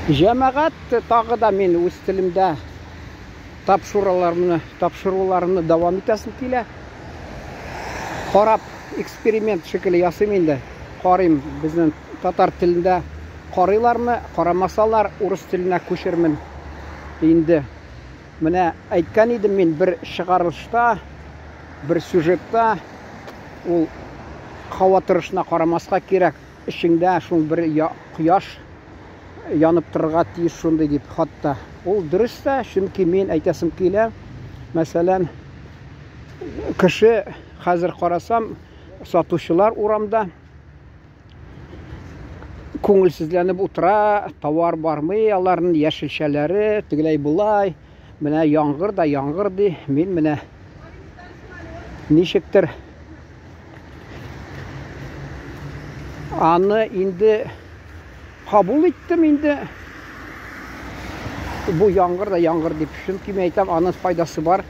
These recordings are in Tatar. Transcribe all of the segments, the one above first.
Җәмәгать, тагы да мин үз телемдә тапшыруларымны, тапшыруларымны дәвам итәсем килә. Карап, эксперимент шикелле ясыйм инде. Карыйм, безнең татар телендә карыйлармы, карамасалар, урыс теленә күчермен инде. Менә әйткән идем мин бер чыгарылышта, бер сюжетта ул һава торышына карамаска кирәк. Эчеңдә шул бер кояш янып торырга тиеш шундый дип хатта. Ул дөрес тә, чөнки мин әйтәсем килә, мәсәлән, кеше хәзер карасам, сатучылар урамда күңелсезләнеп утыра, товар бармый, аларның яшелчәләре тегеләй болай, менә яңгыр да яңгыр ди. Мин менә ничектер аны инде кабул иттем инде. Бу яңгыр да яңгыр дип. Чөнки мин әйтәм, аның файдасы бар.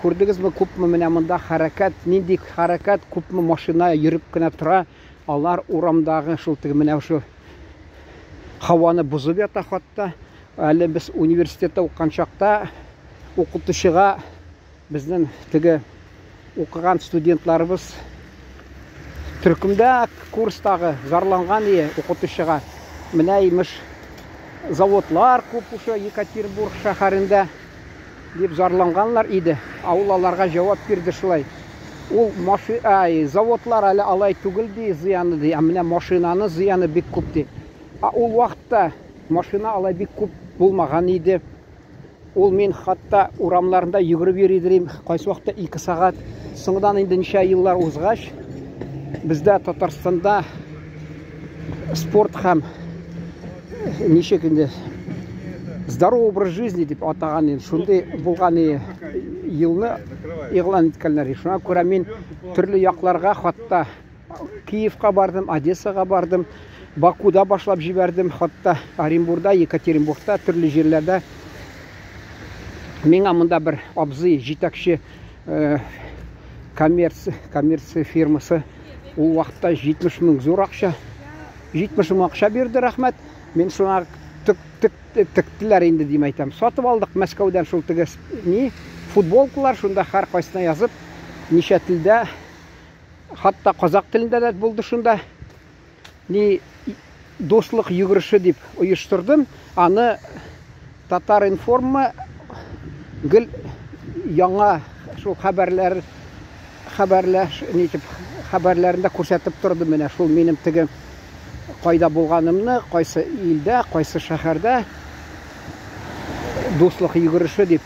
Күрдегезме, күпме менә монда хәрәкәт, нинди хәрәкәт, күпме машина йөреп кенә тора. Алар урамдагы шул теге менә шул һаваны бозып ята хатта. Әле без университетта укыган чакта укытучыга безнең теге укыган студентларыбыз төркемдә курстагы зарланган ие укытучыга. Менә имеш заводлар күп ушы Екатеринбург шәһәрендә дип зарланганнар иде. Ә ул аларга җавап бирде шулай. Ул маши, ай, заводлар әле алай түгел ди, зыяны ди, ә менә машинаны зыяны бик күп ди. Ә ул вакытта машина алай бик күп булмаган иде. Ул мин хатта урамнарында йөгереп йөри идем, кайсы вакытта 2 сәгать. Соңдан инде ничә еллар узгач, бездә Татарстанда спорт һәм ничек инде здоровый образ жизни дип атаган инде шундый булган елны игълан иткәннәр. Шуңа күрә мин төрле якларга хатта Киевка бардым, Одессага бардым, Бакуда башлап җибәрдем, хатта Оренбурда, Екатеринбургта, төрле җирләрдә. Миңа монда бер абзый, җитәкче э, коммерция, коммерция фирмасы ул вакытта 70 мең зур акча. 70 мең акча бирде, рәхмәт. Мин шуңа тек, тек, тектеләр инде дим әйтәм. Сатып алдык Мәскәүдән шул теге ни футболкалар, шунда һәр кайсына язып, ничә телдә Хатта казак телендә дә булды шунда. Ни дуслык йөгереше дип оештырдым. Аны Татар-информы гел яңа шул хәбәрләр хәбәрләр нитеп хәбәрләрендә күрсәтеп торды менә шул минем теге кайда булганымны, кайсы илдә, кайсы шәһәрдә дуслык йөгереше дип.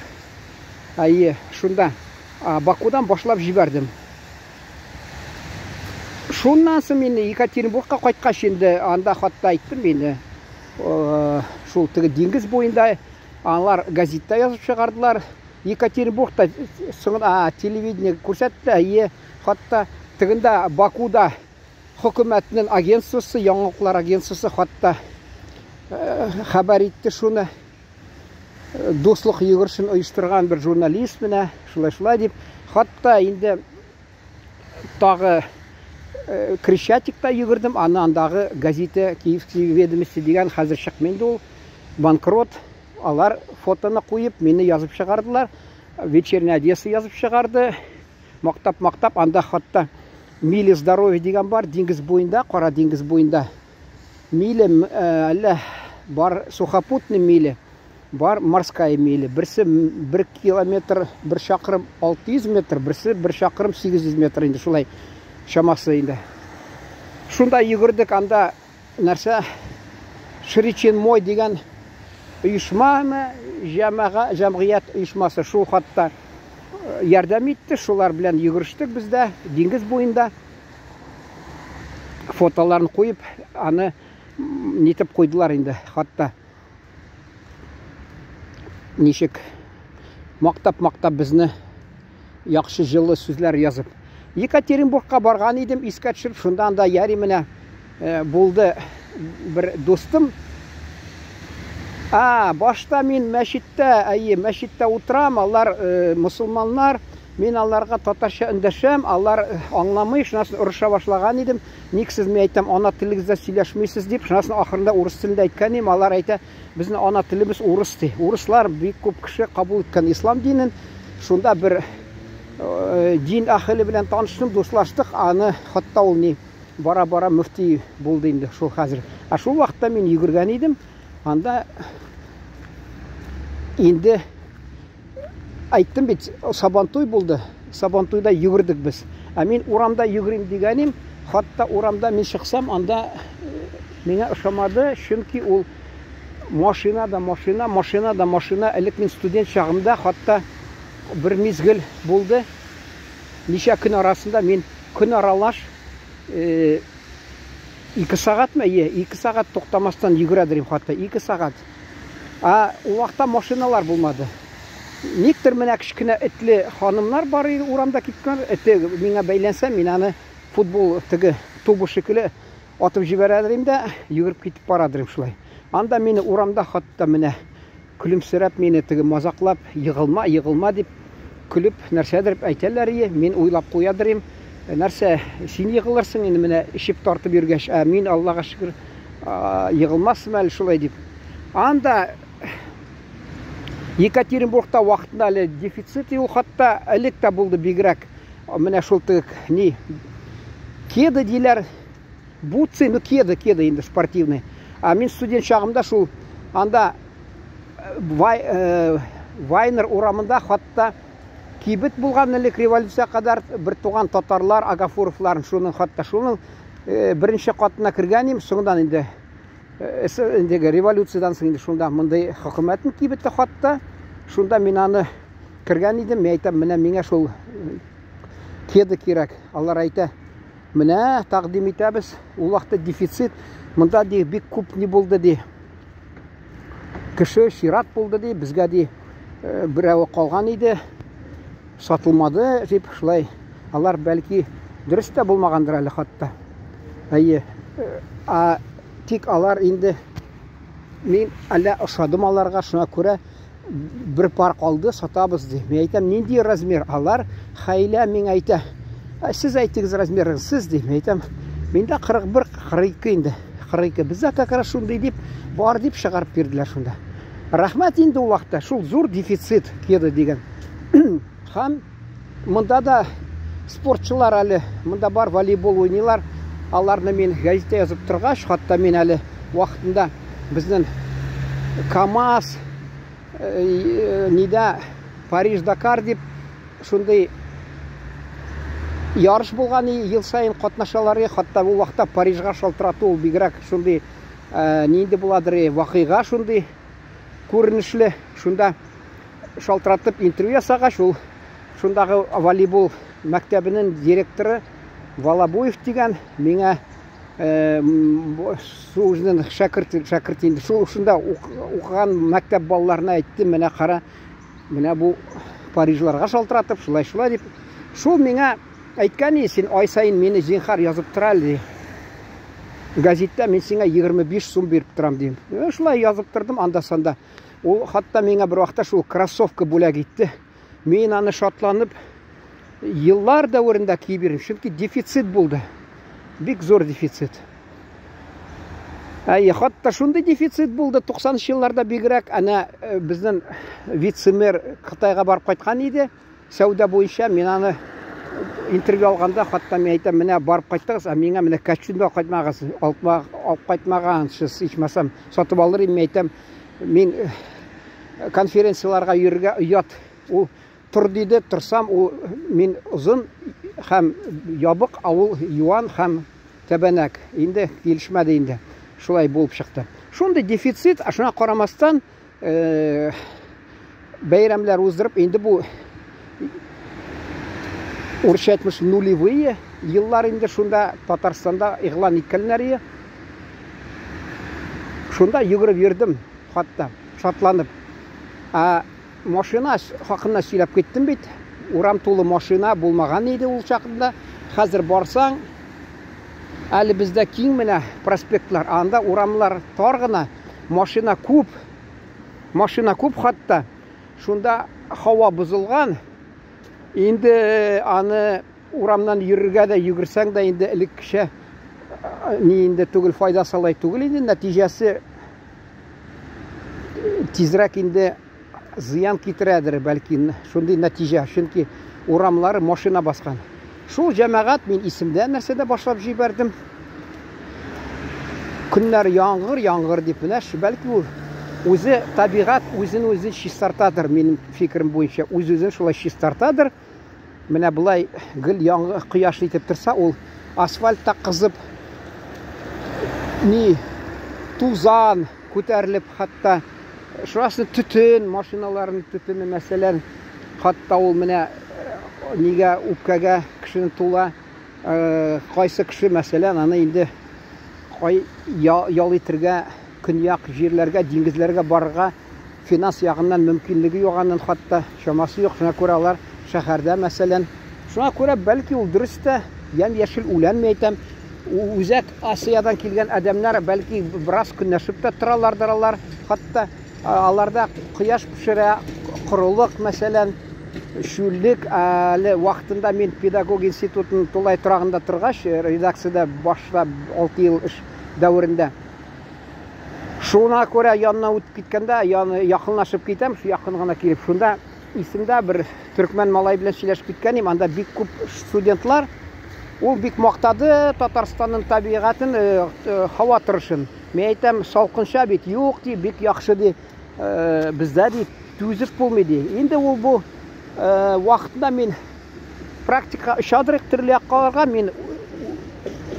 Әйе, шунда Бакудан башлап җибәрдем. Шуннан соң мин Екатеринбургка кайткач инде анда хатта әйттем инде. Шул теге диңгез буенда алар газетта язып чыгардылар. Екатеринбургта соң телевидение күрсәтте, әйе, хатта тегендә Бакуда хөкүмәтнең агентствосы, яңалыклар агентствосы хатта хәбәр итте шуны. Дуслык йөгерешен оештырган бер журналист менә шулай-шулай дип, хатта инде тагы э, Крещатикта йөгердем, аны андагы газета Киевские ведомости дигән хәзер чыкмый инде ул, банкрот. Алар фотоны куеп, мине язып чыгардылар. Вечерняя Одесса язып чыгарды. Мактап-мактап, анда хатта Мили здоровья дигән бар, диңгез буенда, Кара диңгез буенда. Мили, э, әллә бар сухопутный мили, бар морская мили. Берсе 1 километр, 1 чакрым 600 метр, берсе 1 чакрым 800 метр инде шулай чамасы инде. Шунда йөгердек, анда нәрсә Шричин мой дигән оешмамы, җәмәга, җәмгыять оешмасы шул хатта э, ярдәм итте. Шулар белән йөгерештек без дә диңгез буенда. Фотоларын куеп, аны нитеп куйдылар инде, хатта. Ничек мактап-мактап безне яхшы җылы сүзләр язып. Екатеринбургка барган идем, искә төшереп, шунда анда яри менә э, булды бер дустым. А, башта мин мәчеттә, әйе, мәчеттә утырам, алар э, мусульманнар. Мин аларга татарча эндәшәм, алар аңламый, шуннан соң орыша башлаган идем. Ник сез, мин әйтәм, ана телегездә сөйләшмисез дип, шуннан соң ахырында урыс телендә әйткән идем, алар әйтә, безнең ана телебез урыс ди. Урыслар бик күп кеше кабул иткән ислам динен. Шунда бер дин әһеле белән таныштым, дуслаштык, аны хатта ул ни бара-бара мөфти булды инде шул хәзер. Ә шул вакытта мин йөгергән идем. Анда инде әйттем бит, Сабантуй булды. Сабантуйда йөгердек без. Ә мин урамда йөгерим дигәнем, хатта урамда мин чыксам, анда миңа ошамады, чөнки ул машина да машина, машина да машина. Элек мин студент чагымда хатта бер мизгел булды. Ничә көн арасында мин көн аралаш 2 сәгатьме? Әйе, 2 сәгать туктамастан йөгерәдер идем хатта, 2 сәгать. Ә ул вакытта машиналар булмады. Никтер менә кечкенә этле ханымнар бар иде урамда киткән. Эте миңа бәйләнсә, мин аны футбол теге тубы шикелле атып җибәрәдер идем дә, йөгереп китеп барадыр идем шулай. Анда мине урамда хатта менә көлемсерәп мине теге мазаклап, егылма, егылма дип көлеп нәрсәдер әйтәләр ие, мин уйлап куядыр идем. Нәрсә, син егылырсың инде менә эчеп тартып йөргәч, ә мин Аллага шөкер егылмасмы әле шулай дип. Анда Екатеринбургта вакытында әле дефицит ул хатта элек тә булды бигрәк. Менә шул теге ни кеды диләр, бутсы, ну кеды, кеды инде спортивный. А мин студент чагымда шул анда Вайнер урамында хатта кибет булган элек революция кадәр бер туган татарлар Агафуровлар шуның хатта шуның беренче катына кергән идем, соңыннан инде инде революциядән соң инде шунда мондый хөкүмәтнең кибете хатта шунда мин аны кергән идем, мин әйтәм, менә миңа шул кеды кирәк. Алар әйтә, менә тәкъдим итәбез, ул вакытта дефицит, монда ди бик күп ни булды ди. Кеше чират булды ди, безгә ди берәве калган иде, сатылмады дип шулай. Алар бәлки дөрес тә булмагандыр әле хатта. Әйе. А тик алар инде мин әллә ошадым аларга, шуңа күрә бер пар калды, сатабыз ди. Мин әйтәм, нинди размер? Алар хәйлә миңа әйтә. Сез әйтегез размерын, сез ди. Мин әйтәм, миндә 41, 42 инде. 42. Бездә как раз шундый дип, бар дип чыгарып бирделәр шунда. Рәхмәт инде ул вакытта, шул зур дефицит кеды дигән. Һәм монда да спортчылар әле, монда бар волейбол уйныйлар. Аларны мин гәзиттә язып торгач, хатта мин әле вакытында безнең КАМАЗ нидә Париж Дакар дип шундый ярыш булган, ел саен катнашалар, хатта ул вакытта Парижга шалтырату ул бигрәк шундый нинди буладыр, вакыйга шундый күренешле. Шунда шалтыратып интервью ясагач, ул шундагы волейбол мәктәбенең директоры Волобуев дигән миңа үзенең шәкерт инде шул шунда укыган мәктәп балаларына әйтте, менә кара, менә бу Парижларга шалтыратып, шулай-шулай дип. Шул миңа әйткән, син ай саен мине зинһар язып тор әле, ди. Газеттә мин сиңа 25 сум биреп торам, дим. Шулай язып тордым анда-санда. Ул хатта миңа бер вакытта шул кроссовка бүләк итте. Мин аны шатланып еллар дәверендә киеп йөрдем, чөнки дефицит булды. Бик зур дефицит. Әйе, хатта шундый дефицит булды 90 елларда бигрәк. Әнә безнең вице-мэр Кытайга барып кайткан иде. Сәүдә буенча мин аны интервью алганда хатта мин әйтәм, менә барып кайттыгыз, ә миңа менә костюм да кайтмагыз, алып кайтмагансыз, ичмасам, сатып алыр идем, мин әйтәм, мин конференцияларга йөрергә оят. Ул тор диде, торсам, ул мин озын һәм ябык, ә ул юан һәм тәбәнәк. Инде килешмәде инде. Шулай булып чыкты. Шундый дефицит, ә шуңа карамастан, бәйрәмләр уздырып, инде бу урысча әйтмеш нулевые еллар инде шунда Татарстанда игълан иткәннәр. Шунда йөгереп йөрдем, хатта шатланып. Ә машина хакында сөйләп киттем бит. Урам тулы машина булмаган иде ул чакында. Хәзер барсаң, әле бездә киң менә проспектлар, анда урамлар тар гына, машина күп. Машина күп хатта. Шунда һава бозылган. Инде аны урамнан йөрергә дә йөгерсәң дә инде элеккечә ни инде түгел, файдасы алай түгел инде, нәтиҗәсе тизрәк инде зыян китерәдер, бәлки шундый нәтиҗә, чөнки урамнары машина баскан. Шул җәмәгать мин исемдә нәрсә дә башлап җибәрдем. Көннәр яңгыр, яңгыр дип менә бәлки ул үзе табигать үзен үзе чистартадыр, минем фикерем буенча, үз-үзен шулай чистартадыр. Менә болай гел яңгыр, кояш итеп торса, ул асфальт та кызып, ни тузан күтәрелеп, хәтта шурасы төтен, машиналарның төтене, мәсәлән, хәтта ул менә нигә үпкәгә кешенең тула, кайсы кеше, мәсәлән, аны инде кай ял итергә, көньяк җирләргә, диңгезләргә барырга финанс ягыннан мөмкинлеге юк, аның хәтта чамасы юк. Шуңа күрә алар шәһәрдә, мәсәлән. Шуңа күрә бәлки ул дөрес тә, ямь-яшел үлән мин әйтәм. Үзәк Асиядән килгән адәмнәр бәлки бераз көнләшеп тә торалардыр алар. Хәтта аларда кояш пешерә, корылык, мәсәлән, шүллек. Әле вакытында мин педагог институтының тулай торагында торгач, редакциядә башта 6 ел эш дәверендә. Шуңа күрә янына үтеп киткәндә, яны якынлашып китәм, шу якын гына килеп, шунда исемдә бер төркмән малай белән сөйләшеп киткән идем, анда бик күп студентлар. Ул бик мактады Татарстанның табигатен, һава торышын. Мин әйтәм, салкынча бит, юк ди, бик яхшы ди, бездә ди, түзеп булмый ди. Инде ул бу вакытында мин практика очадырык төрле якка, мин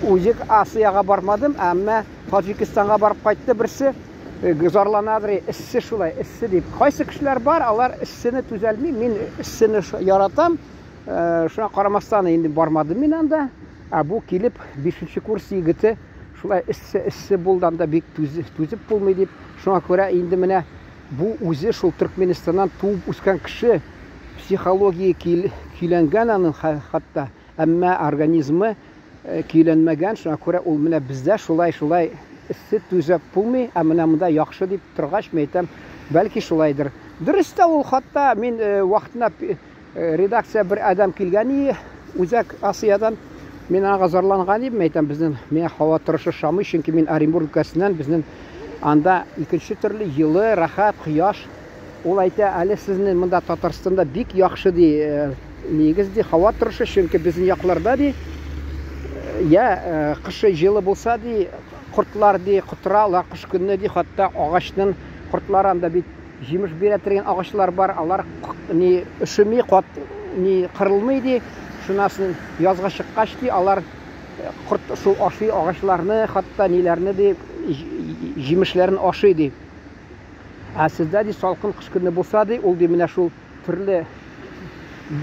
Үзек Асияга бармадым, әмма Таҗикистанга барып кайтты берсе. Зарланадыр, эссе шулай, эссе дип. Кайсы кешеләр бар, алар эссене түзәлми. Мин эссене яратам. Шуңа карамастан инде бармадым мин анда. Ә бу килеп 5 курс егете шулай эссе, эссе булды анда, бик түзеп булмый дип. Шуңа күрә инде менә бу үзе шул Төркменистаннан туып үскән кеше, психология көйләнгән аның хәтта, әмма организмы көйләнмәгән, шуңа күрә ул менә бездә шулай-шулай эссе түзеп булмый, ә менә монда яхшы дип торгач, мин әйтәм, бәлки шулайдыр. Дөрес тә ул, хатта мин вакытында редакция бер адәм килгән и Үзәк Асиядан, мин аңа зарланган идем, әйтәм, безнең миңа һава торышы ошамый, чөнки мин Оренбург өлкәсеннән, безнең анда икенче төрле йылы, рәхәт, кояш. Ул әйтә, әле сезнең монда Татарстанда бик яхшы ди, нигез ди, һава торышы, чөнки безнең якларда ди, я кышы җылы булса ди, кортлар ди, котыра, алар кыш көнне ди, хәтта агачның кортлары анда бит җимеш бирә торган агачлар бар, алар ни өшеми, кат ни кырылмый ди. Шунасын язга чыккач ди, алар корт шул ашый агачларны, хәтта ниләрне ди, җимешләрен ашый ди. Ә сездә ди салкын кыш көне булса ди, ул ди менә шул төрле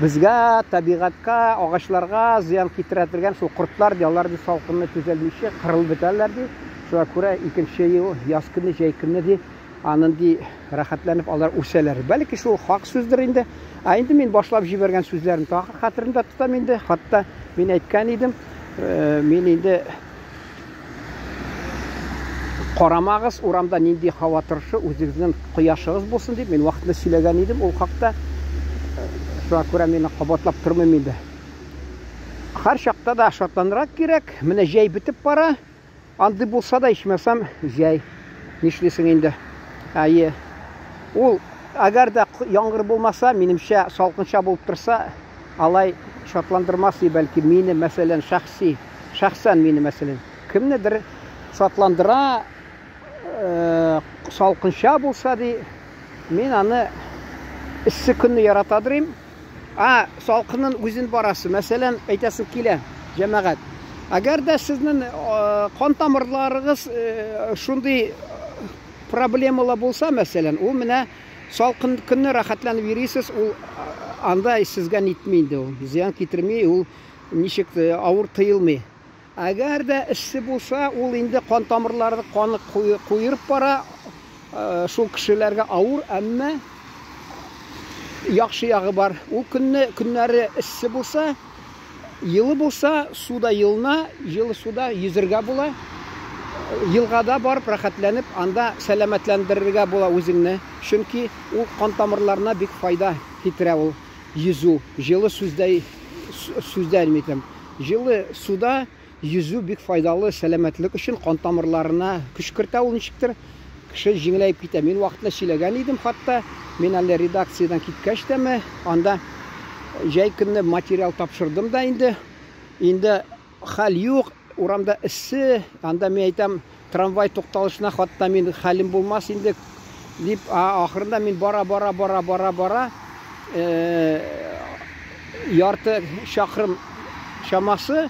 безгә, табигатькә, агачларга зыян китерә торган шул кортлар ди, алар ди салкынны түзәлмичә кырылып бетәләр ди. Шуңа күрә икенче ел яз көне, җәй көне ди, анын ди рәхәтләнеп алар үсәләр. Бәлки шул хак сүздер инде. Ә инде мин башлап җибәргән сүзләрне тагы хәтеремдә тотам инде. Хәтта мин әйткән идем, мин инде карамагыз, урамда нинди һава торышы, үзегезнең кояшыгыз булсын дип мин вакытында сөйләгән идем ул хакта. Шуңа күрә мин кабатлап тормыйм инде. Һәр чакта да шатланырга кирәк. Менә җәй бетеп бара. Андый булса да ичмасам җәй. Нишлисең инде? Әйе. Ул әгәр дә яңгыр булмаса, минемчә салкынча булып торса, алай шатландырмас и бәлки мине, мәсәлән, шәхси, шәхсән мине, мәсәлән, кемнедер шатландыра, салкынча булса ди, мин аны эссе көнне яратадыр им. А салкынын үзен барасы, мәсәлән, әйтәсем килә, җәмәгать. Әгәр дә сезнең кан тамырларыгыз шундый проблемалы булса, мәсәлән, ул менә салкын көнне рәхәтләнеп йөрисез, ул анда сезгә нитми инде ул, зыян китерми, ул ничек авыр тыелмый. Әгәр дә эссе булса, ул инде кан тамырлары каны куерып бара, шул кешеләргә авыр, әмма яхшы ягы бар. Ул көнне, көннәре эссе булса, йылы булса, суда йылына, җылы суда йөзергә була. Елгада барып рәхәтләнеп, анда сәламәтләндерергә була үзеңне. Чөнки ул кан тамырларына бик файда китерә ул. йөзү, җылы сүздә сүздә әйтәм. Җылы суда йөзү бик файдалы сәламәтлек өчен, кан тамырларына көч кертә ул ничектер. Кеше җиңеләеп китә. Мин вакытында сөйләгән идем хатта, мин әле редакциядән киткәч тәме, анда җәй көнне материал тапшырдым да инде. Инде хәл юк, урамда эссе, анда мин әйтәм, трамвай тукталышына хатта мин хәлем булмас инде дип, ахырында мин бара бара бара бара бара ярты чакрым чамасы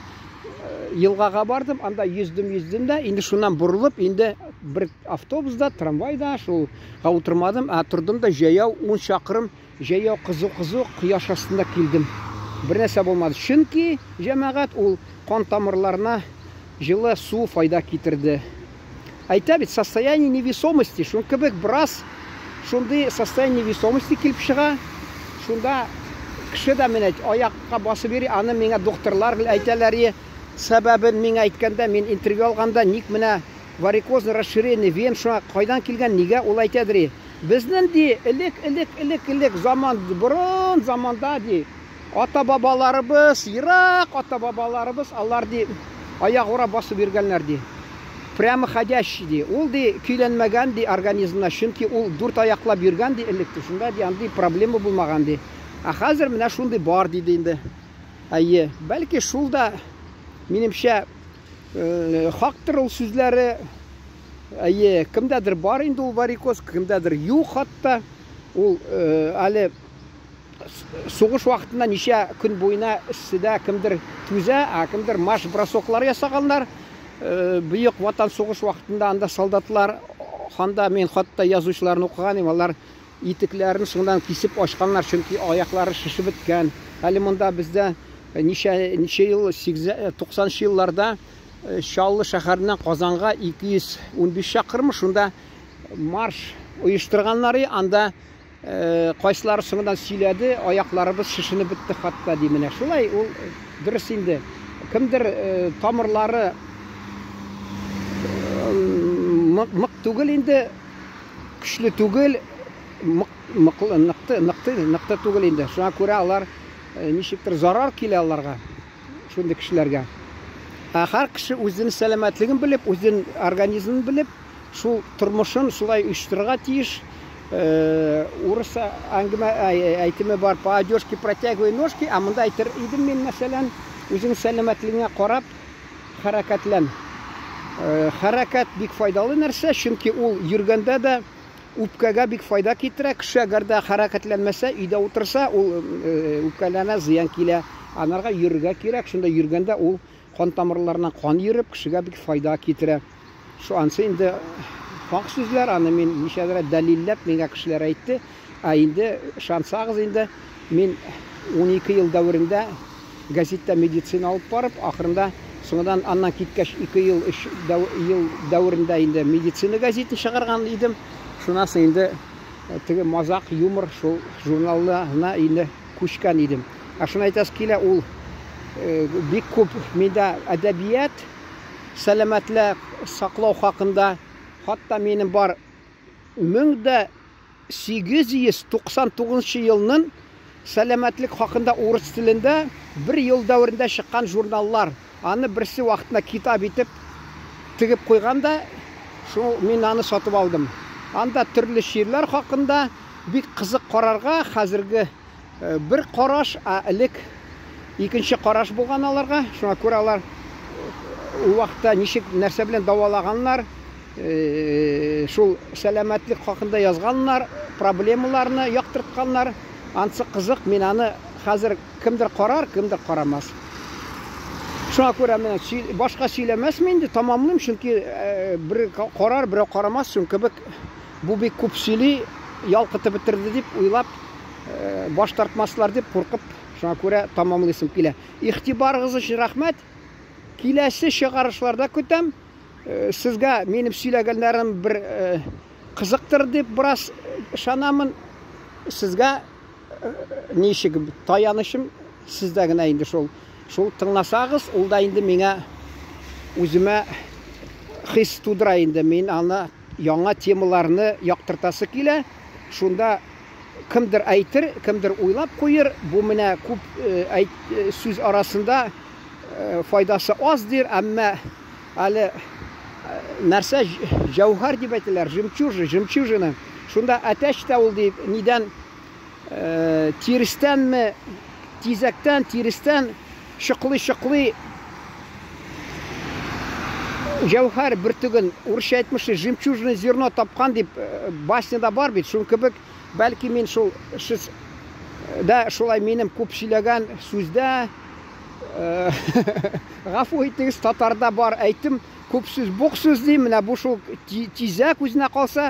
елгага бардым, анда йөздем йөздем дә, инде шуннан борылып, инде бер автобусда, трамвайда шулга утырмадым, ә тордым да җәяү 10 чакрым җәяү кызу-кызу кояш астында килдем. Бер нәрсә булмады. Чөнки җәмәгать ул кан тамырларына җылы су файда китерде. Әйтә бит, состояние невесомости, шун кебек бераз шундый состояние невесомости килеп чыга. Шунда кеше дә менә аякка басып йөри, аны миңа докторлар әйтәләр, сәбәбен миңа әйткәндә, мин интервью алганда, ник менә варикозное расширение вен шуңа кайдан килгән, нигә ул әйтәдер. Безнең ди, элек, элек, элек, элек заман, борын заманда ди, ата-бабаларыбыз, ерак ата-бабаларыбыз, алар ди, аягура басып йөргәннәр ди. Прямоходящий ди. Ул ди көйләнмәгән ди организмына, чөнки ул дүрт аяклап йөргән ди элек. Шунда ди андый проблема булмаган ди. Ә хәзер менә шундый бар диде инде. Әйе, бәлки шул да минемчә хактыр ул сүзләре. Әйе, кемдәдер бар инде ул варикоз, кемдәдер юк хатта. Ул әле сугыш вакытында ничә көн буена эсседә кемдер түзә, ә кемдер марш бросоклар ясаганнар. Бөек Ватан сугыш вакытында анда солдатлар, ханда мин хатта язучыларны укыган идем, алар итекләрен шуннан кисеп ачканнар, чөнки аяклары шешеп беткән. Әле монда бездә ничә ничә ел, 90 елларда Чаллы шәһәреннән Казанга 215 чакрым, шунда марш оештырганнар, анда кайсылары соңыннан сөйләде, аякларыбыз шешенеп бетте хатта ди менә. Шулай ул дөрес инде. Кемдер тамырлары мык түгел инде, көчле түгел, мык ныкты, ныкты, ныкты түгел инде. Шуңа күрә алар ничектер зарар килә аларга, шундый кешеләргә. Ә һәр кеше үзенең сәламәтлеген белеп, үзенең организмын белеп, шул тормышын шулай оештырырга тиеш. Урыс әңгәмә әйтеме бар, по одежке протягивай ножки, ә монда әйтер идем мин, мәсәлән, үзеңнең сәламәтлегеңә карап хәрәкәтлән. Хәрәкәт бик файдалы нәрсә, чөнки ул йөргәндә дә үпкәгә бик файда китерә. Кеше әгәр дә хәрәкәтләнмәсә, өйдә утырса, ул үпкәләренә зыян килә. Анарга йөрергә кирәк, шунда йөргәндә ул кан тамырларына кан йөреп, кешегә бик файда китерә. Шу ансы инде хак сүзләр, аны мин ничәдер дәлилләп миңа кешеләр әйтте. Ә инде ышансагыз инде, мин 12 ел дәверендә газетта медицина алып барып, ахырында соңыннан аннан киткәч 2 ел, 3 ел дәверендә инде медицина газетын чыгарган идем. Шуннан соң инде теге мазак, юмор шул журналына инде күчкән идем. Ә шуны әйтәсе килә, ул бик күп миндә әдәбият, сәламәтлек саклау хакында, хатта минем бар 1899 елның сәламәтлек хакында урыс телендә бер ел дәверендә чыккан журналлар. Аны берсе вакытында китап итеп тегеп куйган да, шул мин аны сатып алдым. Анда төрле чирләр хакында бик кызык карарга, хәзерге бер караш, ә элек икенче караш булган аларга. Шуңа күрә алар ул вакытта ничек нәрсә белән дәвалаганнар, шул сәламәтлек хакында язганнар, проблемаларны яктыртканнар. Ансы кызык, мин аны хәзер кемдер карар, кемдер карамас. Шуңа күрә менә башка сөйләмәсмен инде, тамамлыйм, чөнки бер карар, берәү карамас, шуның кебек бу бик күп сөйли, ялкытып бетерде дип уйлап, баш тартмаслар дип куркып, шуңа күрә тамамлыйсым килә. Игътибарыгыз өчен рәхмәт. Киләсе чыгарышларда көтәм. Сезгә минем сөйләгәннәрем бер кызыктыр дип бераз ышанамын. Сезгә ничек таянышым сездә генә инде шул. Шул тыңласагыз, ул да инде миңа үземә хис тудыра инде. Мин аны яңа темаларны яктыртасы килә. Шунда Кемдер әйтер, кемдер уйлап куер, бу менә күп әйт, сүз арасында файдасы аз дир, әмма әле нәрсә җәүһәр дип әйтәләр, жемчужина, жемчужина. Шунда әтәч тә ул дип нидән тирестәнме, тизәктән, тирестән чоклый-чоклый җәүһәр бөртеген, урысча әйтмешли, жемчужное зерно тапкан дип басняда бар бит, шул кебек, бәлки мин шул сез дә шулай минем күп сөйләгән сүздә гафу итегез, татарда бар әйтем, күп сүз бук сүз ди, менә бу шул тизәк үзенә калса.